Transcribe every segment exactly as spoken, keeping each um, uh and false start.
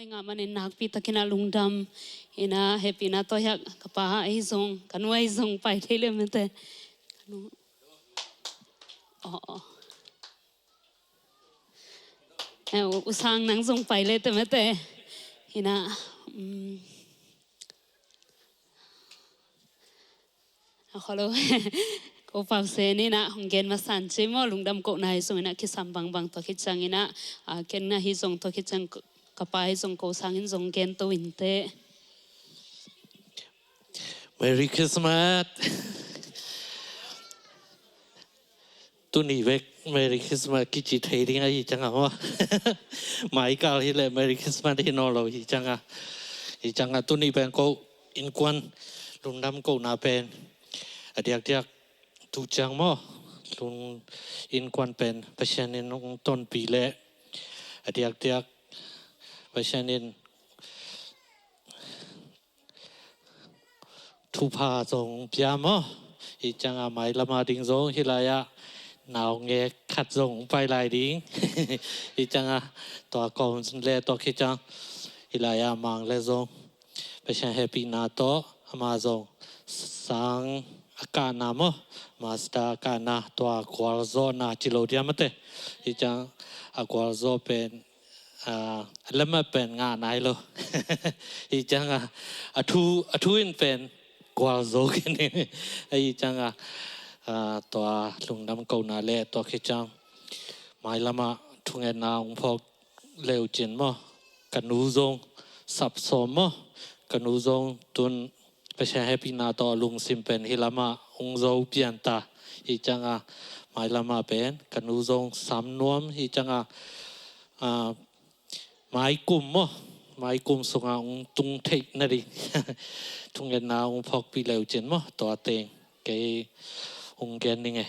Ngah manin nakpi takin a lungdam ina, hehpihna tawh hiah ka pa ahi zong, ka nu ahi zong pai thei le mete. Ka nu. Aw, aw. Eh, u, u Sang nang zong pai le te mete. Ina, um, a kholo. Ko Pau Sen ina hong gen masan ci maw, lungdam kohna hi zong ina kisam bangbang tua khit ciang ina, a, ken na hi zong tua khit ciang ka pa hi zong ko Sang in zong gen to in te. Merry Christmas. Tuni bek Merry Christmas kici thei ding ahi ciang a maw. Mai kal hi le Merry Christmas hi nawn lo hi ciang a. Hi ciang a tuni pen ko innkuan lungdam kohna pen a diakdiak tu ciang maw, lung innkuan pen Pasian in hong tonpih le a diakdiak Pasian in thupha zong pia maw. Hi ciang a mailam a ding zong hi lai ah naungek khat zong pai lai ding. Hi ciang a tua kawm le tua khit ciang hi lai ah Mang le zong Pasian hehpihna tawh ama zong sang a kahna maw, master a kahna tua gualzawhna ci lo dia mate. Hi ciang a gualzawh pen, a, a lamah pen ngah nai lo. Hi ciang a, a thu, a thu in pen gualzo khin hi. Hi ciang a, a, tua lungdam kohna le tua khit ciang mailam ah thungetna hong phawk leucin maw, ka nu zong sapsawm maw, ka nu zong tun Pasian hehpihna tawh lungsim pen hi lam ah hong zo pian ta. Hi ciang a mailam ah pen ka nu zong sam nuam hi ciang a, a, maikum maw, maikum sungah hong tung theih nading thungetna hong phawkpih leucin maw, tua teng kei hong gen ning e.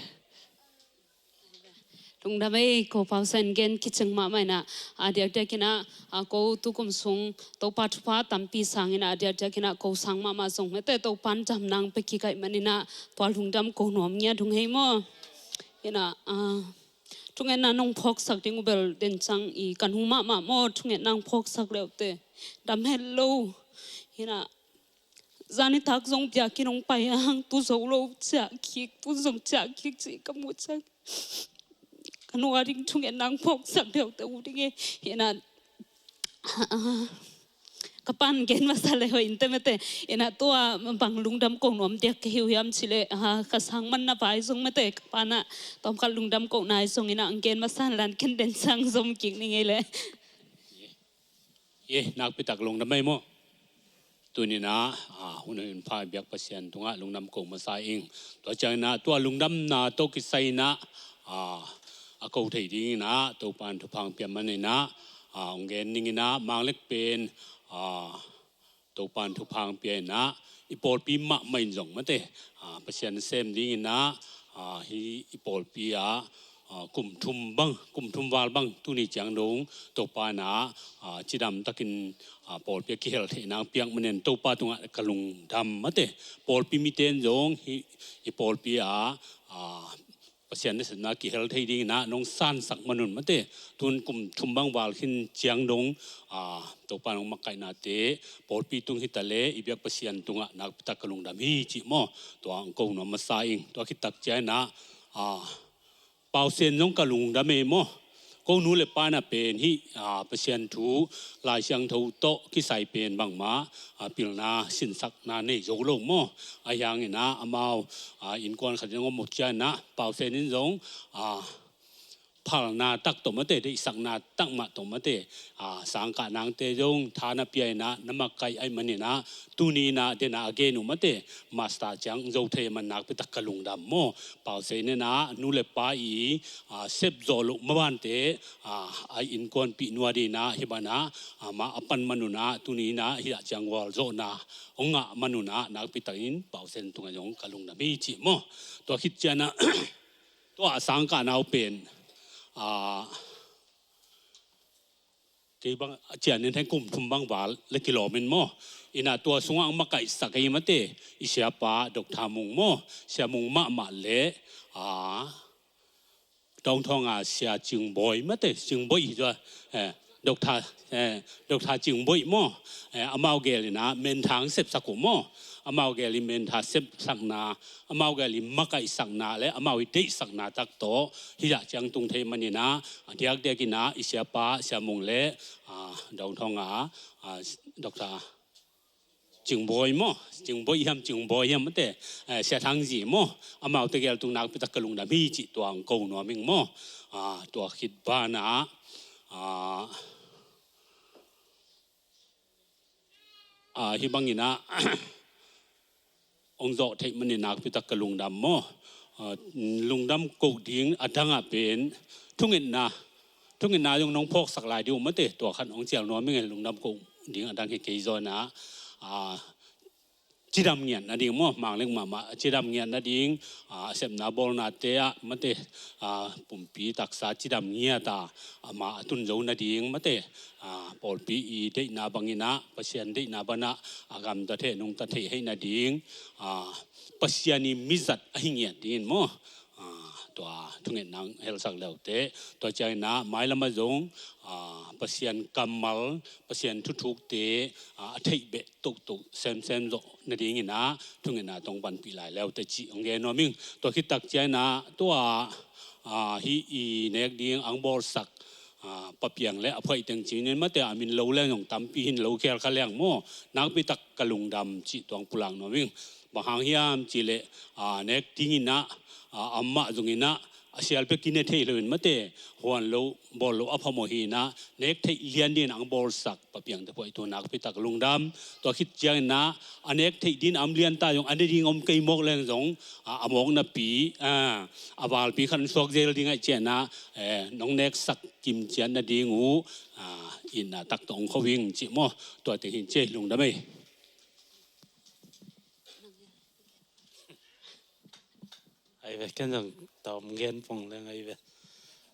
Lungdam ei, ko Pau Sen gen kicing mahmah ina, a diakdiak ina, a ko tukum sung Topa thupha tampi sang ina, a diakdiak ina ko sang mahmah zong mete Topa in damna hong pia kik ahih man ina, tua lungdam ko nuam ngiat hong hi maw. Ina, a, thungetna nong phawksak ding uh bel den ciang i ka nu mahmah maw, thungetna hong phawksak le uh te dam het lo. Ina, zan nitak zong biakinn hong pai a hang tu zo lo ciah kik, tu zong ciah kik ci ka muh ciang ka nu a ding thungetna hong phawksak deuh te uh ding e. Ina, ka pa'n gen masa le hoih in te mete. Ina tua bang lungdam ko nuam diak ka hi uh hiam ci le, a, ka sang man na pa hi zong mete, ka pa'n a tawmkhat lungdam kohna hi zong ina hong gen masa in lan ken den sang zom kik ning e le. Ye, nakpitak lungdam ei maw. Tuni ina, a, hun hoih hun pha i biak Pasian tungah lungdam ko masa ing. Tua ciang ina, tua lungdamna tawh kisai ina, a, a ko thei ding ina, Topa in thupha hong pia man ina, a, hong gen ning ina, Mang Lek pen, a, Topa in thupha hong pia ina, i pawlpi mahmah in zong mate, a, Pasian sem ding ina, a, hi i pawlpi ah, a, kum thum bang, kum thum val bang, tuni ciang dong, Topa ina, a, cidam takin, a, pawlpi a kihel theihna hong piak man in Topa tungah ka lungdam mate. Pawlpi mite in zong hi, i pawlpi ah, a, Pasian nasepna kihel thei ding ina nong sansak man un mate. Tun kum thum bang val khin ciang dong, a, Topa nong makaihnate pawlpi tung hi ta le i biak Pasian tungah nakpitak ka lungdam hi cih maw. Tua hong ko nuam masa ing. Tua khit tak ciang ina, a, Pau Sen zong ka lungdam ei maw. Ko nu le pa na pen hih, a, Pasian thu, Lai Siangtho tawh kisai pen bangmah, a, pilna sinsakna nei zo lo maw. Ahi hang ina amau, a, innkuan khat in hong om uh ciang ina Pau Sen in zong, a, phalna tak tawh mate, deihsakna tak mah tawh mate, a, sangkah nangte zong tha na pia ina na makaih ahih man ina tuni ina den a a gen uh mate, master ciang zo thei man nakpitak ka lungdam maw. Pau Sen ina nu le pa i, a, sep zawh loh mabante, a, a innkuanpih nua ding ina hih bana, a, mah a pan man un ina tuni ina hih ah ciang gualzawhna hong ngah man un ina nakpitakin Pau Sen tungah zong ka lungdam hi cih maw. Tua khit ciang ina tua a sangkah nau pen, a, kei bang a cian in heng kum thum bang val le kilawm in maw. Ina tua sungah ang makaihsak ei mate, i siapa Doctor Mung maw, Sia Mung mahmah le, a, Dawngthawng a Sia Cingbawi mate, Cingbawi hi tua, eh, Doctor, eh, Doctor Cingboih maw, eh, amau gel in ah mentha sepsak uh maw, amau gel in mentha sepsakna, amau gel in makaihsakna le amau i deihsakna tak tawh hih zah ciang tung thei manin ah, a diakdiak in ah i siapa Sia Mung le, ah, Dong Thong a, ah, Doctor Cingboih maw, Cingboih hiam, Cingboih hiam mate, eh, Sia Thang Zi maw, amaute gel tung nakpi tak ka lungdam hi cih tua hong ko nuam ing maw. Ah, tua khit banah, ah, ah, hih bangin ah hong zawh theih manin nakpi tak ka lungdam maw. Ah, lungdam koh ding a dang ah pen thungetna, thungetna zong nong phawksak lai ding uh mate, tua khat hong cial nuam ing e. Lungdam koh ding a dang hi kei zaw in ah, ah, cidam ngiat nading maw, Mang Lek mahmah cidam ngiat nading, ah, a sepna bawlnate ah mate, ah, pumpi taksa cidam ngiat a, amah a tun zo nading mate, ah, pawlpi i deihna bangin ah, Pasian deihna bangin ah a gamta thei, nungta thei hei nading, ah, Pasian i mizat ahi ngiat dingin maw. Ah, tua thungetna hong helsak leute, tua ciangin ah mailam ah zong, ah, Pasian kammal, Pasian thuthukte, ah, a theih beh tohtoh semsem zawh nadingin ah thungetna tong panpih lai leute cih hong gen nuam ing. Tua khit tak ciangin ah tua, ah, hih i nek ding hong bawlsak, ah, Pa Piang le a phuaih teng cih in mate, a min lo leng zong tampi hi in lo khial kha leng maw, nakpi tak ka lungdam cih tua hong pulak nuam ing. Bang hang hiam cih leh, ah, nek dingin ah, ah, amah zongin ah a sial pek i ne thei lo in mate, huan lo bawl lo a phamawh hi in ah, nek theih lian dingin hong bawlsak Pa Piangte phuaih tua nakpi tak lungdam. Tua khit ciangin ah a nek theih dingin a om lian ta zong, a ne ding om kei mawk leng zong, ah, a mawknapi, ah, a valpi khat hong suak zel ding ahih ciangin ah, eh, nong neksak kim ciat nading uh, ah, itna tak tawh hong kho ing cih maw. Tua teng hi in ci e, lungdam ei. Ai ve, ken zong tawm gen pong leng ai ve.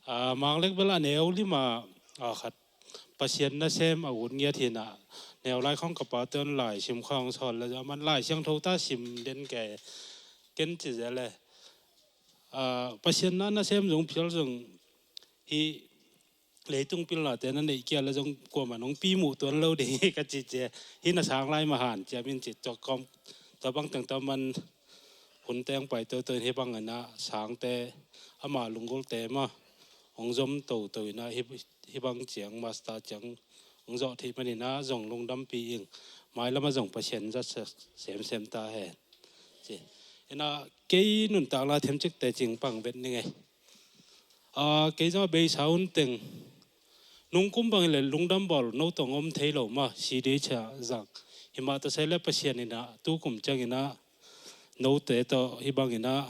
Ah, Mang Lek bel a neu lim ah, ah, khat Pasian nasem a ut ngiat hi in ah, neu lai khawng ka pate hong lai sim khawng sawl le, a man Lai Siangtho ta sim den ke, ken ci zel e. Ah, Pasian na nasem zong phial zong hih leitung pilnate na neih kei a le zong kuamah nong pi muh tuan lo ding hi ka ci ci e. Hih na sang lai mah han ciam in ci, tua kawm, tua bang teng tua man hun teng pai toto in hih bangin ah sangte, ama lunggulte mah hong zom toto in ah hih, hih bang ciang master ciang hong zawh theih manin ah zong lungdampi ing. Mailam ah zong Pasian zat se-, semsem ta hen. Ci. In ah kei nuntakna themcikte cing pang vet ning ei. Ah, kei zong a beisa hun teng nungkum bang hi leh lungdam bawl no tawh hong om thei lo maw, C D H a zang. Hi mah ta se leh Pasian in ah tukum ciangin ah note tawh hih bangin ah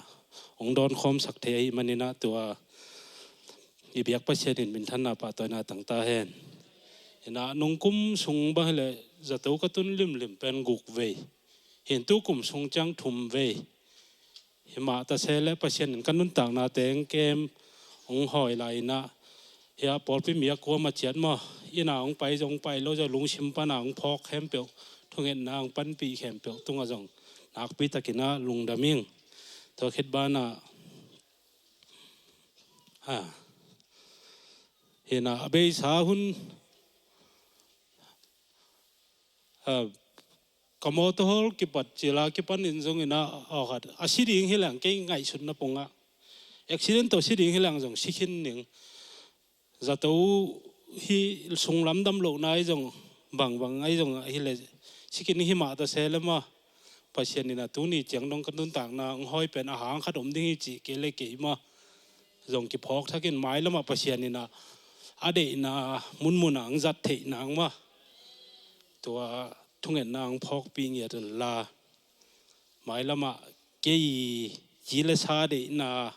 hong dawn khawmsak thei ahih manin ah tua i biak Pasian in minthanna pahtawina tang ta hen. In ah nungkum sung bang hi leh zato ka tun limlim pen guk vei. Hi in tukum sung ciang thum vei. Hi mah ta se leh Pasian in ka nuntakna teng kem hong hawi lai in ah, hih a pawlpi mi a kuam a ciat maw, inn ah hong pai zong pai lo zong lungsim pan a hong phawk khempeuh, thungetna hong panpih khempeuh tungah zong nakpi takin ah lungdam ing. Tua khit banah, ha, hi in ah a beisa hun, ah, ka mawtaw hawl kipat cil a kipan in zong in ah, aw khat, a si ding hi leng kei ngaihsutna pongah accident tawh si ding hi leng zong si khin ning. Zato hih sunglam dam lohna ahi zong, bangbang ahi zong hi leh si khin hi mah ta se leh maw, Pasian in ah tuni ciang dong ka nuntakna hong hawi pen a hang khat om ding hi cih kei leh kei maw zong kiphawk thak in, mailam ah Pasian in ah a deihna munmun ah hong zat theih nang maw, tua thungetna hong phawkpih ngiat un la. Mailam ah kei ci le sa deihna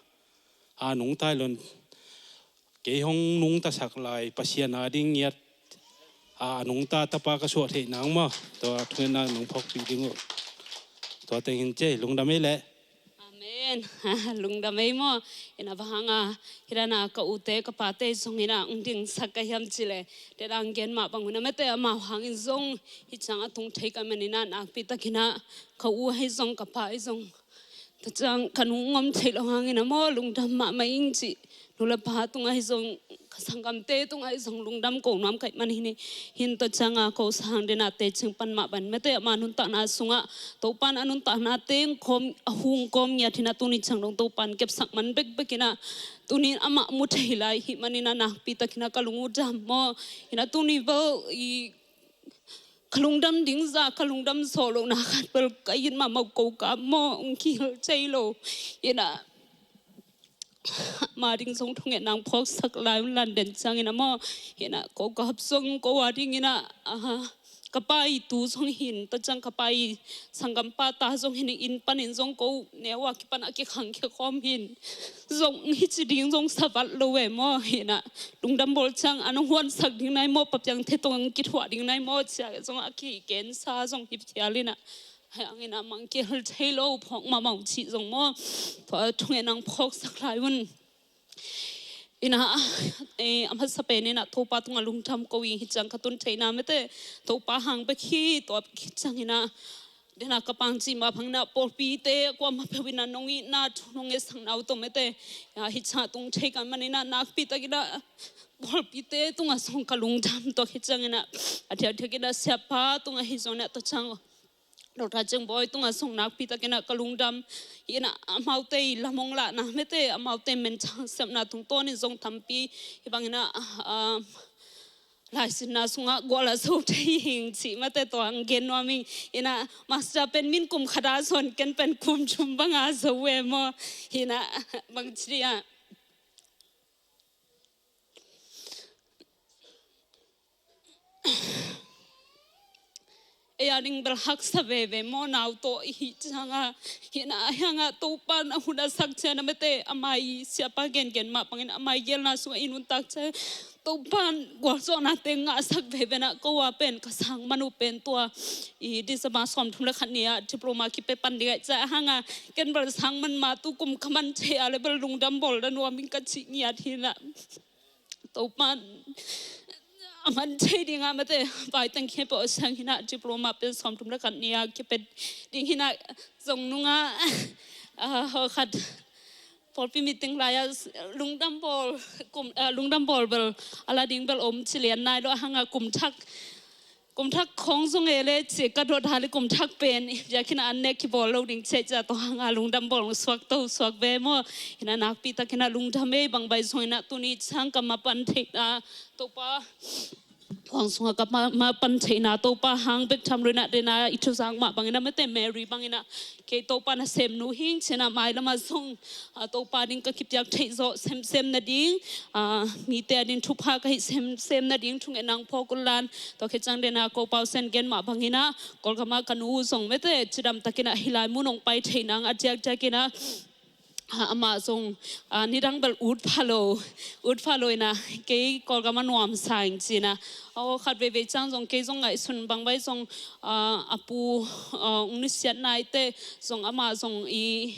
a nungta hi lo in, kei hong nungtasak lai Pasian a ding ngiat a nungta tapa ka suah theih nang maw, tua thungetna nong phawkpih ding uh. Tua teng hi in ci e, lungdam ei leh. Amen. Lungdam ei maw. In ah bang hang a, hih dan a ka ute ka pate zong in ah hong dingsak ka hiam cih leh, tua dan gen mah bang un ah mate, amau hangin zong hih ciang a tung thei ka hih manin ah nakpi takin ah ka u ahi zong ka pa ahi zong, tua ciang ka nung hong om thei lo hangin ah maw, lungdam mahmah ing cih Nu le pa tungah hi zong, ka sanggamte tungah hi zong lungdam ko nuam ka hih man hi ni. Hin tua cianga ko sang dena tecing pan mah bang mate, ama nuntakna sungah Topan a nuntakna teng kawm, a hung kawm ngiat hi na, tuni ciang dong Topan kepsak man bekbek hi na, tuni amah mu thei lai hi manin a nakpi takin a ka lung uh dam maw. Hi na, tuni bel i ka lungdam ding zah, ka lungdam zawh lohna khat bel ka it mahmah uh, ko ka maw, ong kihel thei lo. Hi na, ama ding zong thungetna ong phawksak lai un, London ciangin a maw. Hi na, ko ka hap zong ko a dingin a, ah, ka pa i tu zong hin, tua ciang ka pa i sanggampa ta zong hin, inn panin zong ko neu a kipan a kikhang kikhawm hin. Zong hi ci ding zong savat lo e maw. Hi na, lungdam bawl ciang a nong huansak ding nai maw, papiang the tong kithuah ding nai maw, cia zong a kikensa zong hi phial hi na. Hei angin a mang kihel thei lo, phawk mahmah uh cih zong maw. Tua thungetna ong phawksak lai un. Hi na, eh, a masa pen hi na Topa tungah lungdam ko ing, hi ciang ka tun theihna mate, Topa hang bek hi, tua bek hi ciangin a, dena ka pang cih mah bangin a pawlpite kuamah peuh in a nong itna thu nong ngetsak na uh tawh mate, hi ciang tung thei ka hih manin a nakpi takin a pawlpite tungah zong ka lungdam, tua hi ciangin a, a diakdiakin a siapa tungah hi zong in a, tua ciang Doctor Cing Bawi tungah zong nakpi takin a ka lungdam. Hi na, amaute i lam ong lahna mate, amaute mentang sepna tungtawnin zong tampi hi bangin a, ah, laisinna sungah gual a zo thei ing cih mate, tua ong gen nuam ing. Hi na, master pen min kum khat a zon, ken pen kum thum bang a zo e maw. Hi na, bang ci dia, ei a ding bel haksa veve maw, nau tawh i hih cianga. Hi na, a hianga Topan a hun a sak ciang a mate, ama i siapa gengen mah bangin ama i gelna sungah i nuntak ciang Topan gualzawhnate ngahsak veve na, ko a pen ka sang man uh pen tua i December sawmthum le khat ni-a diploma kipia pan ding ahih ciang, a hanga ken bel sang man mah tu kum ka man thei a le bel lungdam bawl da nuam ing ka cih ngiat hi na. Topan a man thei ding a mate, pai teng khe pawh sang hi na, diploma pen sawmthum le khat ni-a kipia ding hi na, zong nunga, ah, hawkhat pawlpi meeting lai-a lungdam bawl, kum, ah, lungdam bawl bel a la ding bel om ci lian nai lo, a hanga kum thak, kum thak khawng zong e le ci ka dot a le, kum thak pen biakinn a an nek kibawl lo ding ci a, tua hanga lungdam bawl suak to suak ve maw. Hi na, nakpi takin a lungdam ei, bang bai zong in a tuni ciang ka mapan theihna, Topa huang sungah ka ma-, mapan theihna Topa hang bek tham lo in a, dena i thuzak mah bangin a mate, Mary bangin a kei Topa nasem nu hing ci-in a, mailamah zong, ah, Topa ding ka kipiak theih zawh semsem nading, ah, mite a ding thupha ka hih semsem nading thungetna ong phawk un lan. Tua khit ciang dena ko Pau Sen gen mah bangin a, Kawlgam ah ka nu zong mate, cidam takin a hih lai mun ong pai theih nang a diakdiakin a, ah, amah zong, ah, nidang bel ut pha lo, ut pha lo in a, kei Kawlgam ah nuamsa ing ci-in a. Aw, khat veivei ciang zong kei zong ngaihsun bang bai zong, ah, a pu, ah, ong nusiat naite zong amah zong i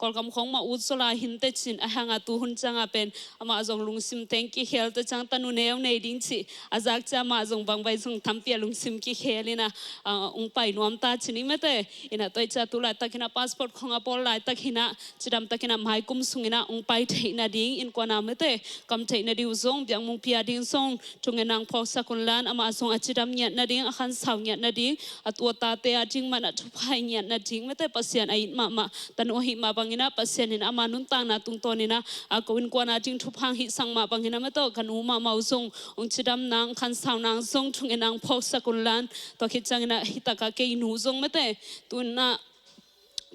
Kawlgam khawng mah ut zaw lai hi inteh ci-in, a hanga tuhun cianga pen amah zong lungsim teng kikhel, tua ciang tanu neu nei ding cih a zak ciang amah zong bang bai zong tampi a lungsim kikhel in a, ah, ong pai nuam ta ci-in mate. Hi na, tua ciang tu laitakin a passport khawng a bawl laitak hi na, cidam takin a maikum sungin a ong pai theih nading, innkuan a mate, kam theih nading uh zong, biakmungpi a ding zong thungetna ong phawksak un lan, amah zong a cidam ngiat nading, a khansau ngiat nading, a tu a tate a ding mah in a thupha ngiat nading mate, Pasian a it mahmah tanu ahih mah bangin a, Pasian in ama nuntakna tungtawnin a, a ko innkuan a ding thupha ong hihsak mah bangin a mate, ka nu mahmah uh zong ong cidam nang, khansau nang zong thungetna ong phawksak un lan. Tua khit ciangin a hih takah kei nu zong mate, tu-in a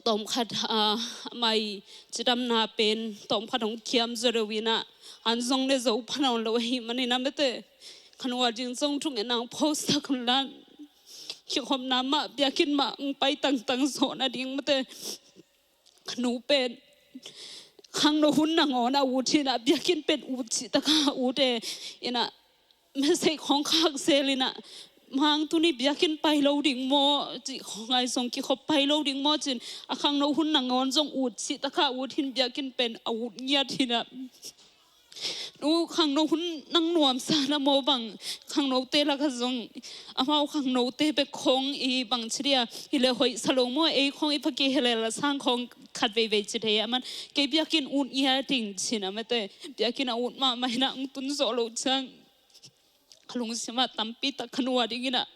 tawmkhat, ah, amah i cidamna pen tawmkhat hong kiam zaw deuh in a, an zong ne zo pha nawn lo ahih manin a mate, ka nu a ding zong thungetna ong phawksak un lan. Kikhopna mah, biakinn mah ong pai tangtang zawh nading mate, ka nu pen khangno hun nangawn a ut hi na, biakinn pen ut cih takah ut e. Hi na, message khawng khak zel in a, Mang, tuni biakinn pai lo ding maw, cih khawng, ai zong kikhop pai lo ding maw ci-in, a khangno hun nangawn zong ut cih takah ut hi in, biakinn pen a ut ngiat hi na. Nu, khangno hun nang nuamsa na maw bang, khangnote lakah zong, amau khangnote bek khawng i bang ci dia, hi le hoih sa lo maw, ei khawng i pha kihel lel a sang khawng khat veivei ci thei a, aman kei biakinn ut ngia ding ci-in ah mate, biakinn a ut mahmah in ah hong tun zawh loh ciang ka lungsim ah tampi tak ka nu a ding in ah,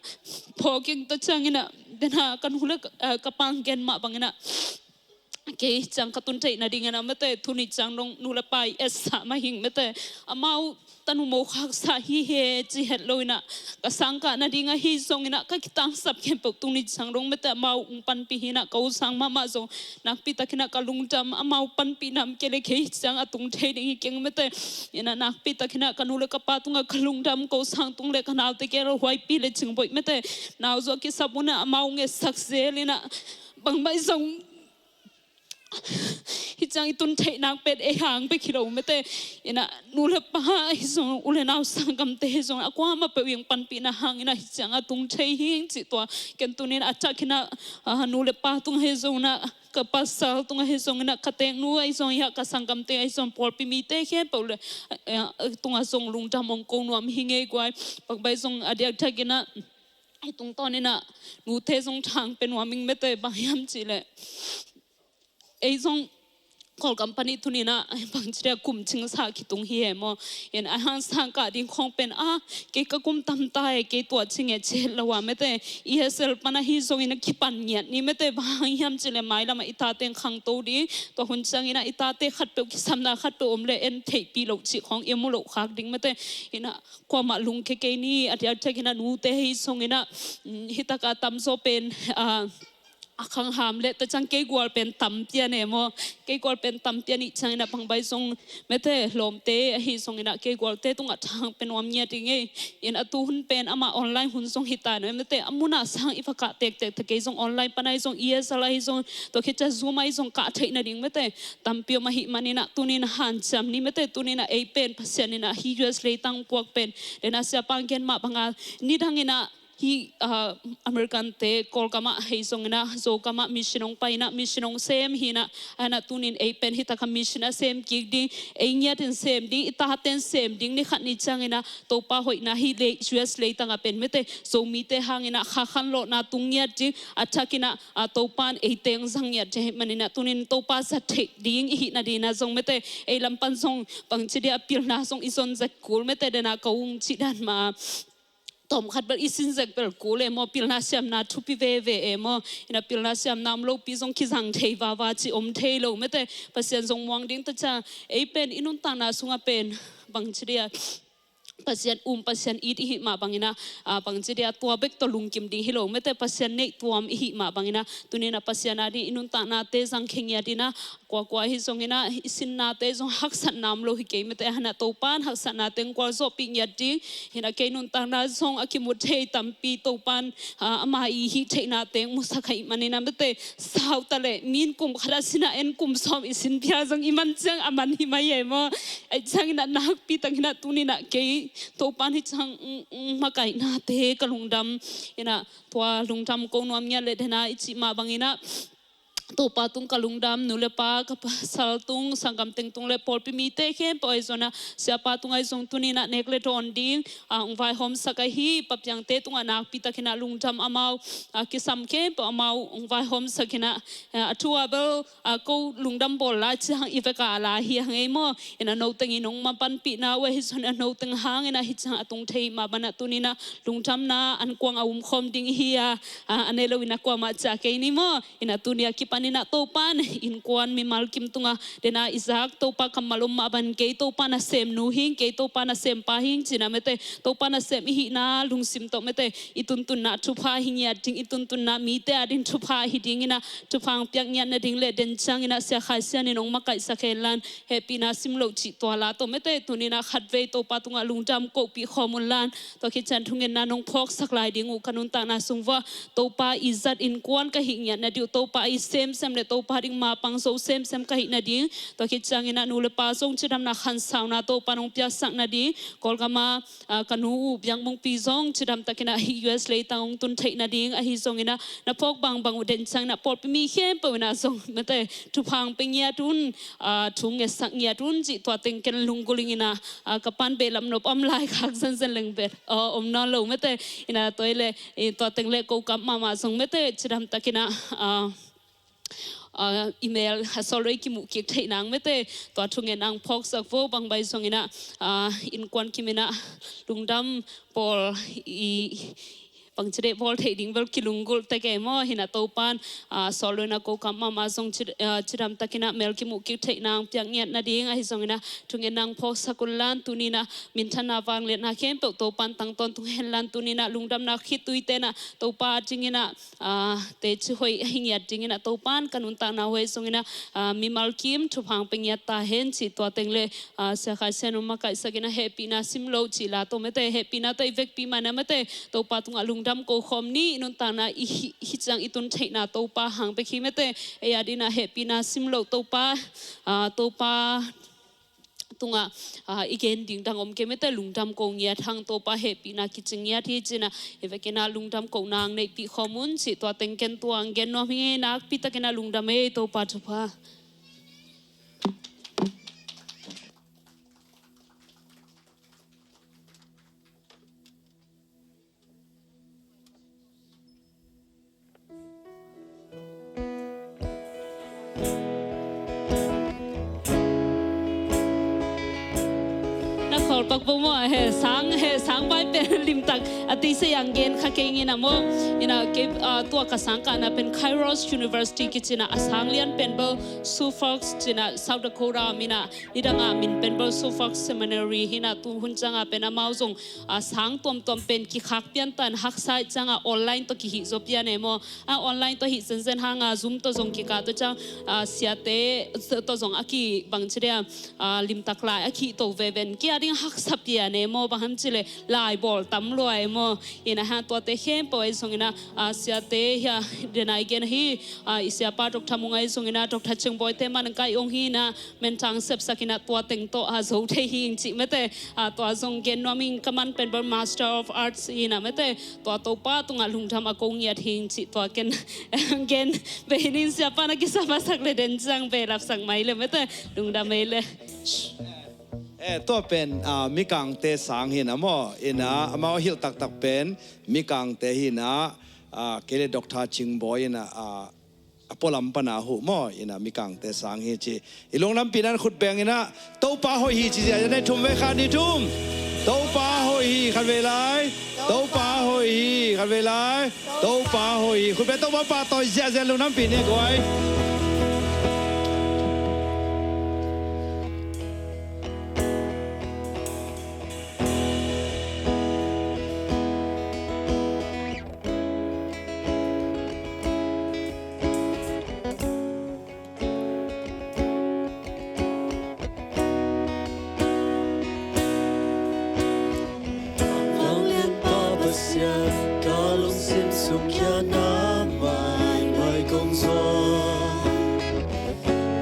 phawk ing, tua ciang in ah, den a ka nu le ka, eh, ka pa hong gen mah bang in ah, kei ciang ka tun theih nading in ah mate, tuni ciang dong nu le pa i etsa mah hi ing mate, amau tanu mo khaksa hi hi ci het lo in ah, ka sang kah nading ahi zong in ah, ka kitangsap khempeuh tuni ciang dong mate, amau hong panpih hi in ah, ka u sang mahmah zong nakpi tak in ah ka lungdam, amau panpihna om kei leh kei ciang a tung thei ding hi keng mate. In ah nakpi tak in ah ka nu le ka pa tungah ka lungdam, ka u sang tung le ka naute gel, Huaipi le Cingboih mate, nau zaw a kisap un ah amau hong etsak zel in ah, bangmah zong hih ciang i tun theih nak pen ei hang bek hi lo mate. In ah nu le pa ahi zong, u le nau sanggamte ahi zong, a kuamah peuh i hong panpihna hang in ah hih ciang a tung thei hi ing cih tua ken tuni in ah a thak in ah, ah, nu le pa tung ahi zong in ah, ka pasal tung ahi zong in ah, ka teeknu ahi zong, hi a ka sanggamte ahi zong, pawlpi mite khempeuh le, eh, eh, tungah zong lungdam hong ko nuam hi ing ei guai. Bangmah zong a diakdiak in ah hih tungtawn in ah nute zong thang pia nuam ing mate, bang hiam cih leh ei zong Kawlgam pan i tun in ah bangci dia kum cingsa kitung hi hi maw. In a hang sang kah ding khawng pen, ah, kei ka kum tam ta e, kei tua ci nge ci het lo a mate, E S L pan ahi zong in ah kipan ngiat ni mate, bang hiam cih leh mailam ah i tate hong khangto ding, tua hun ciang in ah i tate khatpeuh kisamna khatpeuh om leh en theihpih loh cih khawng i mu loh khak ding mate. In ah kuamah lungkia kei ni, a diakdiak in ah nute ahi zong in ah, mm, hih tak a tamzaw pen, ah, a khangham le, tua ciang kei gual pen tam pian e maw. Kei gual pen tam pian i hih ciang in ah bangmah zong mate, lawmte ahi zong in ah kei gualte tungah thang pia nuam ngiat ing ei. In ah tu hun pen amah online hun zong hi ta naw mate, a mun a sang i va kah tektek ta, kei zong online pan ahi zong, E S L ahi zong, tua khit ciang Zoom ahi zong kah theih nading mate, tampi om ahih man in ah tuni in ah hanciam ni mate. Tuni in ah ei pen Pasian in ah hih U S leitang puak pen, den a siapa hong gen mah bang a, nidang in ah hih, ah, American te Kawlgam ah ahi zong in ah, Zogam ah mission hong pai in ah, mission hong sem hi in ah, a na tuni in ei pen hih tak a mission a sem kik ding, ei ngiat in sem ding, i tate in sem ding, ni khat ni ciang in ah Topa hoihna hih lei, U S leitang a pen mate, Zomite hang in ah kha khanlawhna tung ngiat ding, a thak in ah, ah, Topa in eite hong zang ngiat ding ahih man in ah tuni in Topa zat theih ding i hih nading in ah zong mate, ei lam pan zong bangci dia pilna zong i zon zek kul mate, den a ka u hong cih dan mah tawm khat bel i sin zek bel kul e maw, pilna siamna thupi veve e maw. In ah pilna siamna om lopi zong kizang thei vava cih om thei lo mate, Pasian zong muang ding. Tua ciang ei pen i nuntakna sungah pen bangci dia Pasian um, Pasian it i hih mah bang in ah, ah, bangci dia tua bek tawh lungkim ding hi lo mate, Pasian neih tuam i hih mah bang in ah tuni in ah Pasian a ding i nuntaknate zangkhia ngiat in ah, kuakua ahi zong in ah i sinnate zong haksatna om lo hi kei mate, a na Topa in haksatnate hong gualzawhpih ngiat ding. In ah kei nuntakna zong a kimu thei tampi Topa in, ah, ama i hih theihnate hong musak ahih man in ah mate, sau ta leh mi in kum khat a sin a, en kum sawm i sin pia zong i man ciang a man hi mai e maw. Ahih ciang in ah nakpi tak in ah tuni in ah kei Topa in hih ciang, mm, mm, makaihnate ka lungdam. In ah tua lungdam ko nuam ngiat leh den a i cih mah bang in ah Topa tung ka lungdam, nu le pa, ka pasal tung, sanggam teng tung le pawlpi mite khempeuh ahi zong in ah, siapa tung ahi zong tuni in ah nek le dawn ding, ah, hong vaihawmsak ahi Pa Piangte tungah nakpi tak in ah lungdam, amau, ah, kisam khempeuh amau hong vaihawmsak in ah, ah, a thu a bel, ah, ko lungdam bawl lai ciang i vek a la hi hang ei maw. In ah no teng in hong mapanpihna uh ahi zong in ah no teng hang in ah hih ciang a tung thei mah bang in ah tuni in ah lungdamna ankuang a umkhawm ding i hi a, ah, a nei lo in ah kuamah ciah kei ni maw. In ah tuni a kipan in ah Topa in innkuan mimal kim tungah den a i zak, Topa kammal om mah bang kei Topa nasem nu hi ing, kei Topa nasem pa hi ing ci in ah mate, Topa nasem i hihna lungsim tawh mate, i tuntunna thupha hi ngiat ding, i tuntunna mite a ding thupha hi ding in ah, thupha hong piak ngiat nading le den ciang in ah Sia Khai Sian in hong makaihsak hen la, hehpihna sim loh cih tua la tawh mate, tuni in ah khatvei Topa tungah lungdam kohpih khawm un la, tua khit ciang thungetna nong phawksak lai ding uh ka nuntakna sung uah Topa i zat innkuan ka hih ngiat nading uh, Topa i semsem le Topa ding mapang zo semsem ka hih nading, tua khit ciang in ah nu le pa zong cidamna khansauna Topa nong piaksak nading, Kawlgam a, ah, ka nu uh Biang Mungpi zong cidam tak in ah hih U S leitang hong tun theih nading ahi zong in ah na phawk bangbang uh den ciang in ah pawlpi mi khempeuh in ah zong mate, thupha hong pia ngiat un, ah, thu ngetsak ngiat un cih tua teng ken lunggulh ing in ah, ah, ka pa'n behlap nop a om lai khak zenzen leng bel, ah, om nawn lo mate. In ah tua hi leh, eh, tua teng le ko kap mahmah zong mate, cidam tak in ah, ah, ah, i mel a sawlroi kimuh kik theih nang mete, tua thungen ang phawksak vo. Bang bai zongin ah, ah, innkuan kimin ah lungdam bawl i bangci deh bawl theih ding bel kilunggulh tek e maw. Hi in ah Topan, ah, sawlroi in ah ko kam mahmah zong ci, ah, cidam takin ah mel kimuh kik theih nang piak ngiat nading ahi zongin ah thungen ang phawksak un lan, tuni in ah minthanna vangliatna khempeuh Topan tang tawntung hen lan, tuni in ah lungdamna khitui ten ah Topa dingin ah, ah, teci hoih ahi ngiat dingin ah Topan ka nuntakna hoih zongin ah, ah, mimal kim thupha pia ngiat ta hen cih tua teng le, ah, Sia Khai Sian um makaihsak in ah hehpihna sim loh cih la tawh mete, hehpihna tawh i vekpi man ah mete, Topa tungah lungdam ko khawm ni. I nuntakna i hi, hi ciang i tun theihna Topa hang bek hi mete, ei a dingin ah hehpihna sim loh Topa, ah, Topa tungah, ah, i gen ding dang om kei mete, lungdam ko ngiat hang, Topa hehpihna kicing ngiat hi ci in ah, hi vekin ah lungdam ko nang neihpih khawm un cih tua teng ken tuang gen nuam hi. Nakpi takin ah lungdam ei Topa thupha. Na khawl pak bo maw, he sang, he sang vai pen limtak a tisa yang gen kha kei ngin a maw. Ina kei, ah, tua ka sang kahna pen Kairos University kici in ah, a sang lian pen bel Suffolk ci in ah, South Dakota om in ah, nidang a min pen bel Suffolk Seminary hi in ah, tu hun ciang a pen amau zong, ah, sang tuamtuam pen kikhak pian tan, haksa ciang a online tawh kihih zaw pian e maw. A online tawh hih zenzen hang a Zoom tawh zong kikah tawh ciang, ah, siate tawh zong a kibang ci dia, ah, limtak lai a kihto veve in kei a ding haksa pian e maw, bang hang ci leh lai bawl tam lua e maw. Ina hang tuate khempeuh ahi zongin ah, ah, siate hi a, den a i gen hi, ah, i siapa Doctor Mung ahi zongin ah, Doctor Cing Bawi te man kai ong hi in ah, mentang sepsak in ah tua teng tawh a zo thei hi ing cih mete, ah, tua zong gen nuam ing. Ka man pen bel Master of Arts hi in ah mete, tua Topa tungah lungdam a ko ngiat hi ing cih tua ken gen ve hi ning. Siapa na kisa masak le den ciang ve lapsak mai le mete, lungdam ei le. Eh, tua pen, ah, Mikangte sang hi in ah maw, in ah amau hilh taktak pen Mikangte hi in ah, ah, kei le Doctor Cing Bawi in ah, ah, a pualam pan a huh maw, in ah Mikangte sang hi ci. I lunglampihna in khut beng in ah Topa hoih hi ci ziahziah nei thum ve, khat nih thum. Topa hoih hi, khat vei lai. Topa hoih hi, khat vei lai. Topa hoih hi. Khut beng, Topa pahtawi ziahziah, lunglampih ni guai. Vanglianpa Pasian, ka lungsim sung khia na mai mai kong zuak.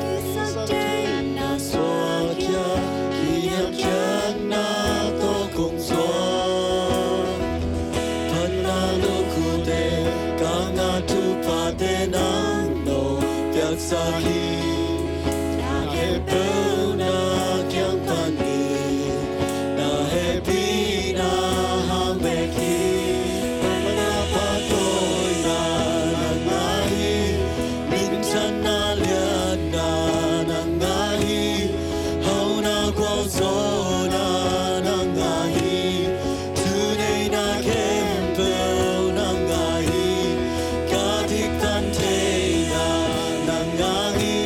Kisakteina suak khia, kihiamkhiatna tawh kong zuak. Phatna lukute, ka ngah thuphate nang nong piaksak hi. Na khempeuh na kiang pan hi, na hehpihna hang bek hi. Phatna pahtawina nang ngah hi, minthanna liatna nang ngah hi, hauhna gualzawhna nang ngah hi, thuneihna khempeuh nang ngah hi, ka diktan theihna nang ngah hi.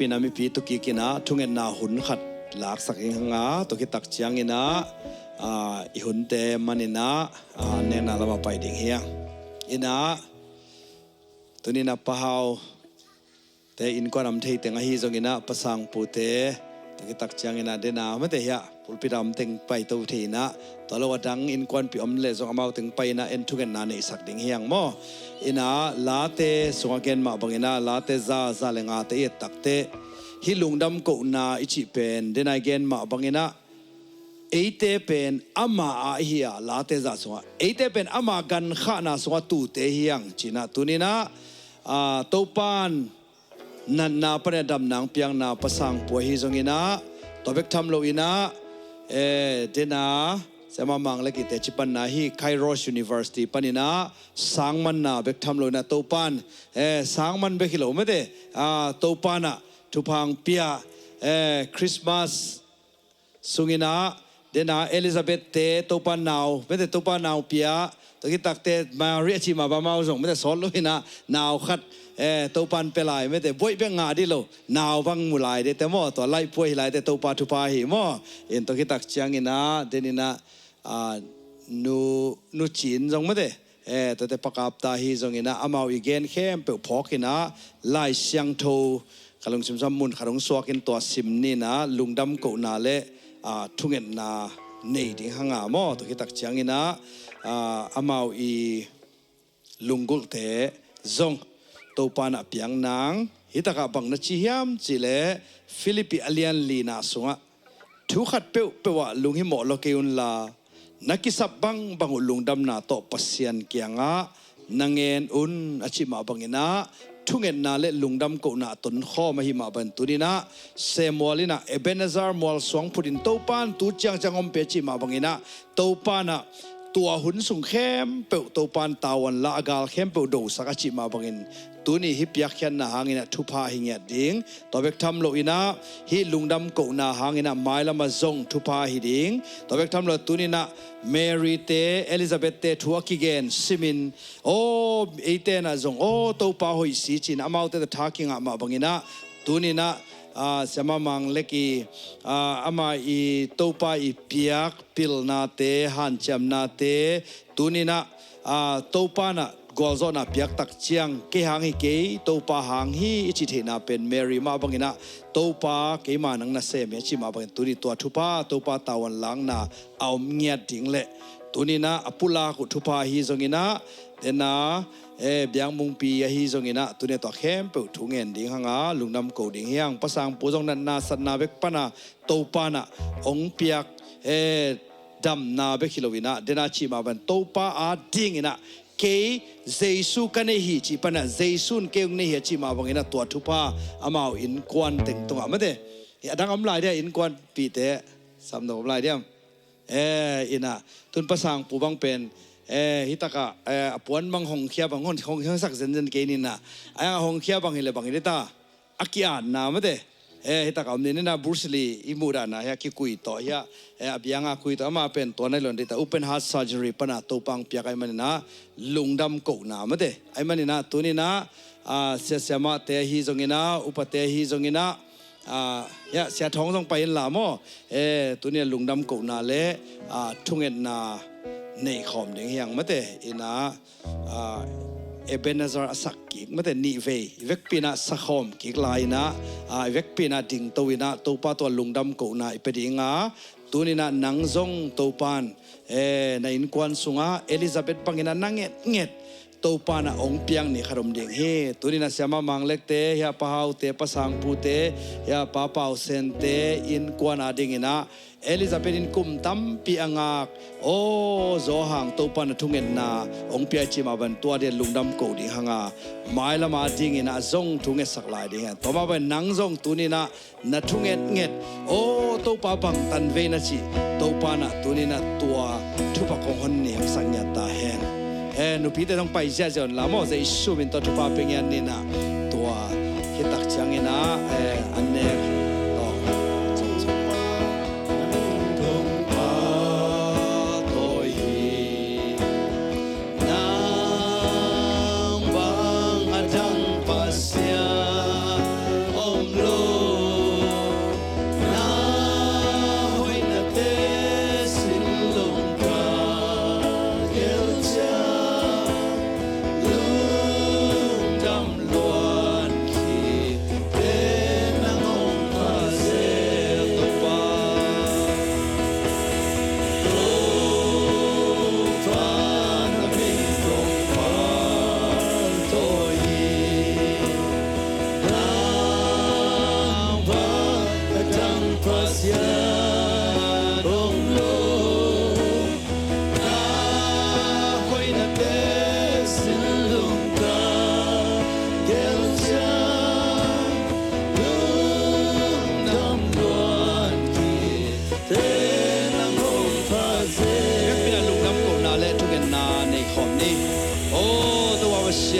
vekpi in ah mipi tu kik in ah thungetna hun khat laksak ing hang a, tua khit tak ciangin ah, ah, i hunte man in ah, ah, nekna lamah pai ding hi hang. In ah, tuni in ah Pa Hau te innkuan a om thei teng ahi zongin ah, Pa Sang Pu te, tua khit tak ciangin ah, den a mate hiah pulpit a om teng pai to thei in ah, tua lo a dang innkuanpih om leh zong amau teng pai in ah en thungetna neihsak ding hi hang maw. In ah Late sungah gen mah bangin ah, Late za, za le ngate i et tak teh, hih lungdam kohna i cih pen, den a i gen mah bangin ah, eite pen ama a i hi a, Late za sungah eite pen ama gankhahna sungah tute hi hang ci in ah, tuni in ah, ah, Topa'n natna pan a damna hong piakna Pa Sang Pu ahi zongin ah, tua bek tham lo in ah, eh, den a, Siama Mang Lek i teci panna hih Kairos University pan in ah sangmanna bek tham lo in ah, Topa'n, eh, sangman bek hi lo mate, ah, Topa'n ah thupha hong pia, eh, Christmas sungin ah, den a Elizabeth te Topa'n nau, mate, Topa'n nau pia, tua khit tak teh Mary a cih mah bang amau zong, mate, sawt lo in ah nau khat, eh, Topa'n pia lai, mate, buaih bek ngah dih lo, nau bang mu lai dih teh maw, tua laihpuai hi lai teh Topa thupha hi maw. In tua khit tak ciangin ah, den in ah, ah, Nu, Nu Cin zong mate, eh, tuate Pa Kap ta hi zongin ah, amau i gen khempeuh phawk in ah, Lai Siangtho ka lungsim sungah mun khat hong suak in tua sim ni in ah, lungdam kohna le, ah, thungetna nei ding hang a maw. Tua khit tak ciangin ah, ah, amau i lunggulhte zong Topa'n ah piak nang. Hih tak ah bang na ci hiam cih leh, Philippi a lian lina sungah, thu khat peuhpeuh ah lunghimawh lua kei un la, na kisap bangbang uh lungdamna tawh Pasian kiangah na ngen un, a cih mah bangin ah, thungetna le lungdam kohna a tonkhawm ahi mah bangin, tuni in ah Samuel in ah Ebenezer mual suang phut in Topa'n tu ciangciang ompih a cih mah bangin ah, Topa'n ah tua hun sung khempeuh Topa'n tavuan la, a gal khempeuh dosak a cih mah bangin, tuni hih piakkhiatna hangin ah thupha hi ngiat ding. Tua bek tham lo in ah, hih lungdam kohna hangin ah mailam ah zong thupha hi ding. Tua bek tham lo, tuni in ah Mary te, Elizabeth te thu a kigen simin, aw, eite in ah zong, aw, Topa hoih si ci in ah amaute tawh tha kingah mah bangin ah, tuni in ah, ah, Siama Mang Lek i, ah, ama i Topa i piak pilnate, hanciamnate, tuni in ah, ah, Topa'n ah gualzawhna piak tak ciang, kei hang hi kei, Topa hang hi i cih theihna pen Mary mah bangin ah, Topa, keima nang na sem hi a cih mah bangin, tuni tua thupha, Topa tavuan lakna a om ngiat ding leh, tuni in ah a pulak uh thupha ahi zongin ah, den a, eh, Biang Mungpi ahi zongin ah, tuni tua khempeuh thu ngen ding hang a, lungdam ko ding hi hang. Pa Sang Pu zong natna satna bek pan a Topa'n ah hong piak, eh, damna bek hi lo in ah, den a cih mah bangin, Topa a dingin ah, kei Jesu ka nei hi cih pan ah, Jesu'n kei hong nei hi a cih mah bangin ah, tua thupha amau innkuan teng tungah mate. Hi, a dang om lai dia, innkuanpihte, sam dong om lai diam? Eh, in ah, tun Pa Sang Pu bang pen, eh, hih tak ah, eh, a puan bang hong khia bang, hong, hong, hong sak zenzen kei ni in ah, a yang hong khia bang hi leh bang hi dih ta, a ki-atna mate. Eh, hih tak ah om ni in ah, Bruce Lee i muhdahna hiah kikui tawh hiah, eh, a biang a kui tawh, amah pen tua nai lo in dih ta, open heart surgery pan a Topa'n hong piak ahih manin ah, lungdam kohna mate. Ahih manin ah, tuni in ah, ah, sia siamahte ahi zongin ah, upate ahi zongin ah, ah, hiah Sia Thawng zong pai in la maw. Eh, tuni in ah lungdam kohna le, ah, thungetna nei khawm ding hi hang mate. In ah, ah, Ebenezer a sak kik mate, nih vei i vekpi in ah sakhawm kik lai in ah, ah, i vekpi in ah dingto in ah, Topa tua lungdam kohna i pia ding a, tuni in ah nang zong Topa'n, eh, na innkuan sungah Elizabeth bangin ah na ngetnget Topa'n ah hong piak ni khat om ding hi. Tuni in ah Siama Mang Lek te, hiah Pa Hau te, Pa Sang Pu te, hiah Pa Pau Sen te innkuan a dingin ah, Elizabeth in kum tampi a ngak, aw, zaw hang Topa'n ah thungetna hong pia i cih mah bangin, tua ding lungdam ko ding hang a, mailam a dingin ah zong thu ngetsak lai ding hi. Tua mah bangin nang zong tuni in ah na thu ngetnget, aw, Topa bangtan vei na cih, Topa'n ah tuni in ah tua thupha kong hon ni hong sak ngiat ta hen. Eh, nupite zong pai ziahziah un la maw, Jesu min tawh thupha pia ngiat ni in ah, tua khit tak ciangin ah, eh, an nek tawh. Nang bang a dang Pasian om lo.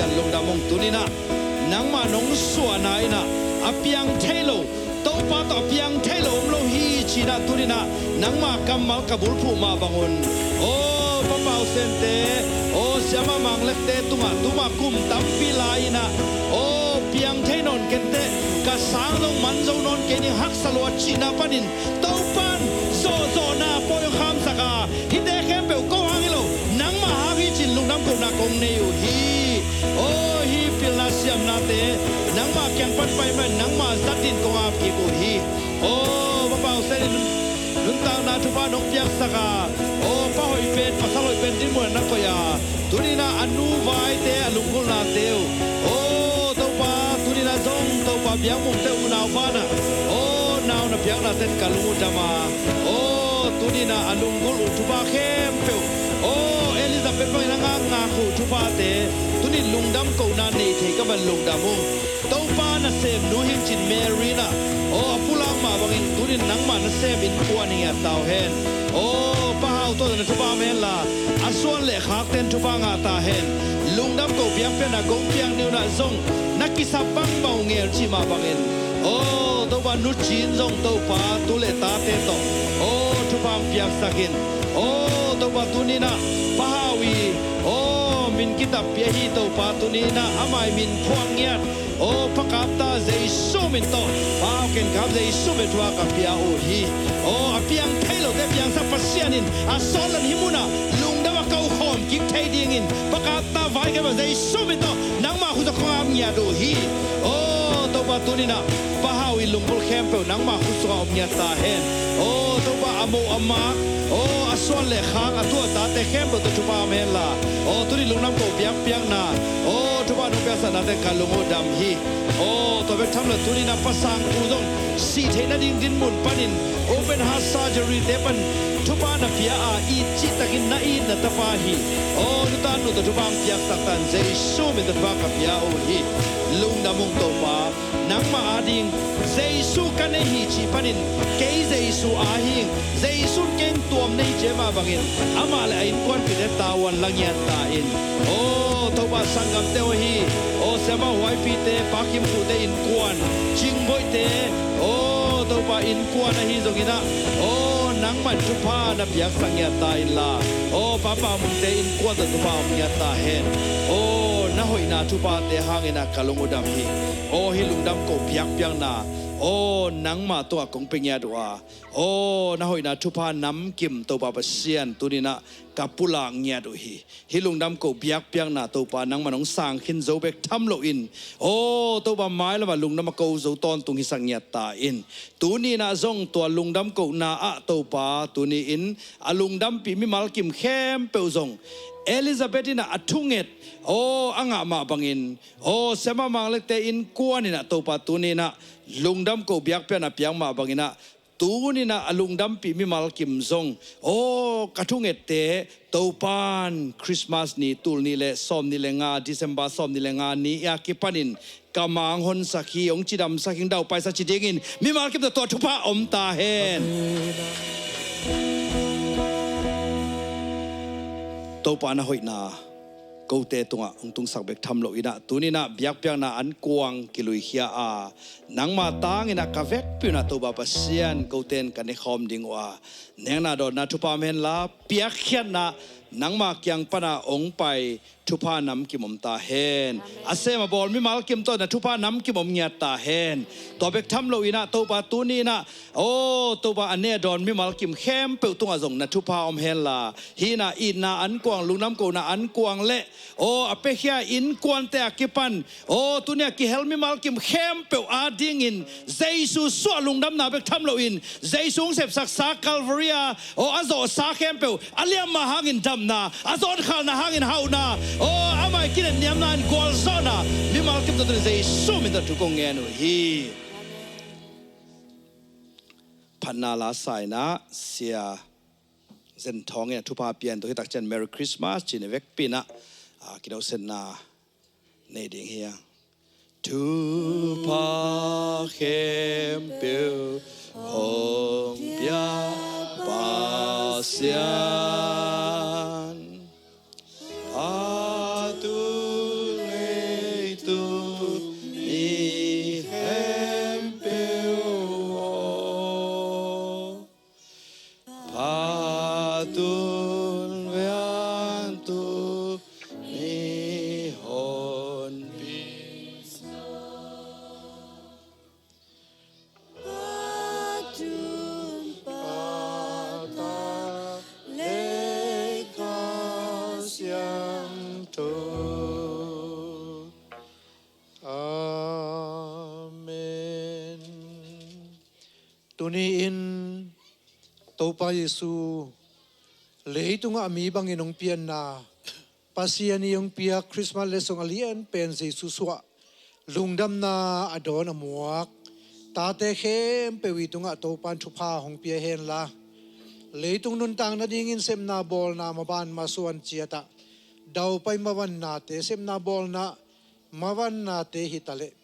Pasian lungdam ung. Tuninah nangmah nong suahna inah a piang thei lo, Topa tawh a piang thei lo om lo hi cinah tuninah nangmah kammal ka bulphuh mah bangun, aw Pa Pau Sente, aw Siama Mang Lekte tungah tuma kum tampi lai inah, aw piang thei nawn kenteh ka sang zong man zo nawn kei ning, haksa lua cihna panin Topan zawhzawhna pawi hong khamsak a, hihte khempeuh ko hang hi lo, nangmah hang hi cin lungdam kohna kong nei uh hi. Aw hih pilna siamnate nangmah kiang pan pai man nangmah zat din kong ap kik uh hi. Aw Pa Pau Sen in nuntakna thupha nong piaksak a, aw pa hoih pen pasal hoih pen dinmun ah na koih a, tuninah a nu vaite a lunggulhnate uh, aw Topa tuninah zong Topa biakmumte unau vanah, aw nau na piaknate ka lung uh dam a, aw tuninah a lunggulh uh thupha khempeuh, aw Elizabeth bangin a ngakngak uh thuphate tunin lungdam kohna nei thei ka ban lungdam ung. Topa nasem nu hi ing cin Mary inah, aw a pulak mah bangin tunin nangmah nasem innkuan hi ngiat ta uh hen. Aw Pa Hau tawh na thupha om henla, a suan le khakten thupha ngah ta hen. Lungdam ko biakpiakna kong piak ni unah zong na kisap bangbang uh ngel cih mah bangin, aw Topa Nu Cin zong Topa tu le tate tawh, aw thupha hong piaksak in. Aw Topa tuninah Pa Hau i, aw min kitappi ahi Topa tuninah amah i min phuak ngiat, aw Pa Kapta Jesu min tawh, Pa Hau ken kap Jesu min thupha ka pia uh hi. Aw a piang thei lote piangsak Pasian in a sawt lan hih munah lungdam a ko khawm kik thei dingin Pa Kapta vai kei mah Jesu min tawh nangmah khutsung kong ap ngiat uh hi. Aw Topa tuninah Pa Hau i lunggulh khempeuh nangmah khutsungah om ngiat ta hen. Aw Topa a moh a mak, aw a suan le khak a tu a tate khempeuh tawh thupha om henla, aw tuni lungdam ko biakpiakna, aw thupha nong piaksaknate ka lung uh dam hi. Aw tua bek tham lo tuninah Pa Sang Pu zong sih theih nading dinmun panin open heart surgery te pan thupha na pia a, it cihtakin na itna tapa hi. Aw nu tan nu tawh thupha hong piaksak tan Jesu min tawh thupha ka pia uh hi. Lungdam ung Topa, nangmah ading Jesu ka nei hi cih panin kei Jesu a hi ing, Jesu in kei hong tuam na hi cih mah bangin amah le a innkuanpihte tavuan la ngiat ta in. Aw Topa sanggamte aw hi, aw Siama Huaipite, Pa Kim Khuhte innkuan, Cingboihte, aw Topa innkuan ahi zonginah, aw nangmah in thupha na piaksak ngiat ta inla, aw Pa Pau Mungte innkuan tawh thupha om ngiat ta hen. Aw na hoihna thuphate hanginah ka lung uh dam hi. Aw hih lungdam ko biakpiakna, aw nangmah tungah kong pia ngiat uh a, aw na hoihna thupha namkim Topa Pasian tuninah ka pulak ngiat uh hi. Hih lungdam ko biakpiakna Topa nangmah nong sang khin zo bek tham loin, aw Topa mailamah lungdam a ko zo tawntung hisak ngiat ta in. Tuninah zong tua lungdam kohna ah Topa tuni-in a lungdampih mimal kim khempeuh zong Elizabeth inah a thunget, aw a ngah mah bangin, aw Siama Mang Lekte innkuan inah Topa tuninah lungdam ko biakpiakna piak mah banginah tuninah a lungdampih mimal kim zong, aw ka thungette Topan Christmas ni, tul nih le sawm nih le nga, December sawm nih le nga ni a kipanin ka mang honsak hi, hong cidamsak hi, hong daupaisak ci dingin mimal kim tawh tua thupha om ta hen. Topa na hoihna kote tungah hong tungsak bek tham loinah tuninah biakpiakna ankuang kiluikhia a, nangma tanginah ka vekpi unah Topa Pasian kote in ka nekhawm ding uh a, nekna dawnna thupha om henla, piakkhiatna nangma kiang pana hong pai thupha namkim om ta hen. A sem a bawl mimal kim tawh na thupha namkim om ngiat ta hen. Tua bek tham loinah Topa tuninah, aw Topa a ne a dawn mimal kim khempeuh tungah zong na thupha om henla, hih na itna ankuang, lungdam kohna ankuang le, aw a piakhia innkuante a kipan, aw tuni a kihel mimal kim khempeuh adingin Jesu suah lungdamna bek tham loin Jesu hong sepsaksa Calvary a, aw a zawhsa khempeuh a liamma hangin damna, a zawnkhalna hangin hauhna, aw amah i kinet niamna in gualzawhna mimal kim tawh tuni Jesu min tawh thu kong ngen uh hi. Phatna la sa inah Sia Zen Thawng in a thupha pian tuk hi. Takcian Merry Christmas ci-in a vekpi inah, ah, kidawhsetna nei ding hi a. Thupha khempeuh hong pia Pasian, a tul le Topa Jesu, leitungah a mi bangin hong pianna, Pasian i hong piak Christmas letsong a lian pen Jesu suah lungdamna a dawn a muak tate khempeuh i tungah Topa in thupha hong pia henla, leitung nuntak nadingin sepna bawlna maban masuan ciatah daupai mavannate, sepna bawlna mavannate hitaleh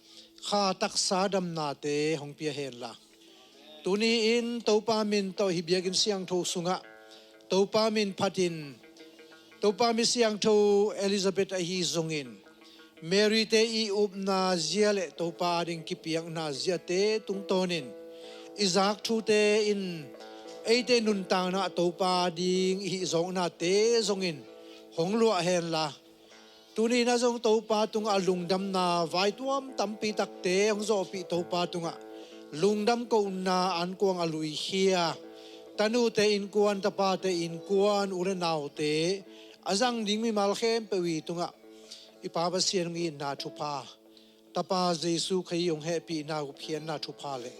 kha taksa damnate hong pia henla, tuni-in Topa min tawh hih biakinn siangtho sungah Topa min phatin Topa mi siangtho Elizabeth ahi zongin Mary te i upna zia le Topa ding kipiakna ziate tungtawnin i zak thute in eite nuntakna Topa ding i hih zawknate zongin hong luah henla, tuni-in ah zong Topa tungah lungdamna vaituam tampi takte hong zawhpih Topa tungah lungdam kohna ankuang a luikhia tanute innkuan, tapate innkuan, u le naute a zang ding mimal khempeuh i tungah i Pa Pasian hong itna thupha, Tapa Jesu Khazih hong hehpihna, gupkhiatna thupha le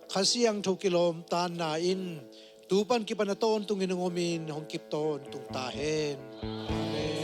Kha Siangtho kilawmtatna in tu pan kipan a tawntungin hong omin hong kip tawntung ta hen. Amen.